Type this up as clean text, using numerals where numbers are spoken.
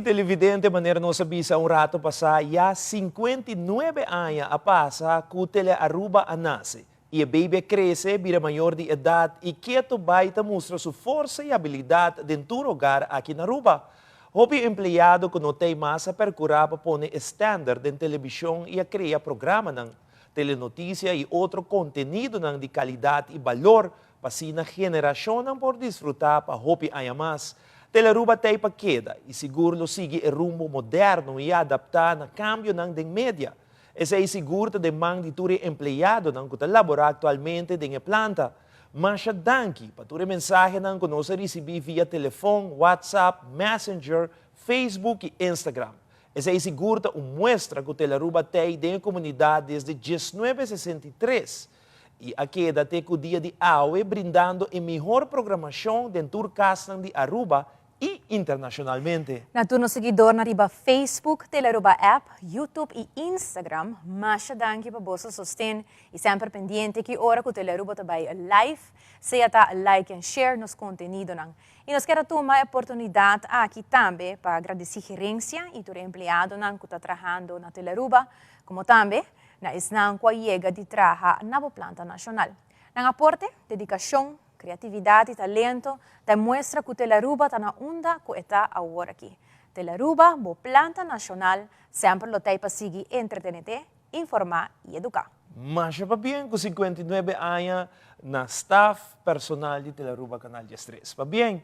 Televidente, manera nos a bisa un rato pasa, ya 59 aña a pasa cu Tele Aruba a nace. Y e baby a crece, bira mayor di edad y keto bay ta mustra su forsa y habilidad den tur hogar aki na Aruba. Hopi empleado cu no t'ey mas a percura pa pone standard den television y a crea programanan, telenoticia y otro contenido di calidad y balor pa asina generacionnan por disfruta pa hopi aña mas. Telearuba t'ey pa keda y sigur lo sigui e rumbo moderno y adapta na cambionan den media. Esey sigur ta den man di tur empleadonan cu ta labora actualmente den planta. Masha danki pa tur mensahenan cu nos a ricibi via telefon, WhatsApp, Messenger, Facebook y Instagram. Esey sigur ta un muestra cu Telearuba t'ey den comunidad desde 1963 y a keda te cu dia di awe brindando e mihor programacion den tur cas di Aruba y internacionalmente. Na tur seguidornan riba Facebook, Telearuba App, YouTube y Instagram, masha danki pa boso sosten y semper pendiente cu ora cu Telearuba ta bay live, sea ta like and share nos contenidonan. Y nos kier tuma e oportunidad aki tambe pa gradici gerencia y tur empleadonan cu ta trahando na Telearuba, como tambe na esnan cu a yega di traha na planta nacional. Nan aporte, dedicacion, creatividad y talento, ta muestra cu Telearuba ta na unda cu e ta awor aki. Telearuba, bo planta nacional, semper lo t'ey pa sigui entretene, informa y educa. Mas pabien cu 59 aña na staff personal di Telearuba Canal 13. Pabien.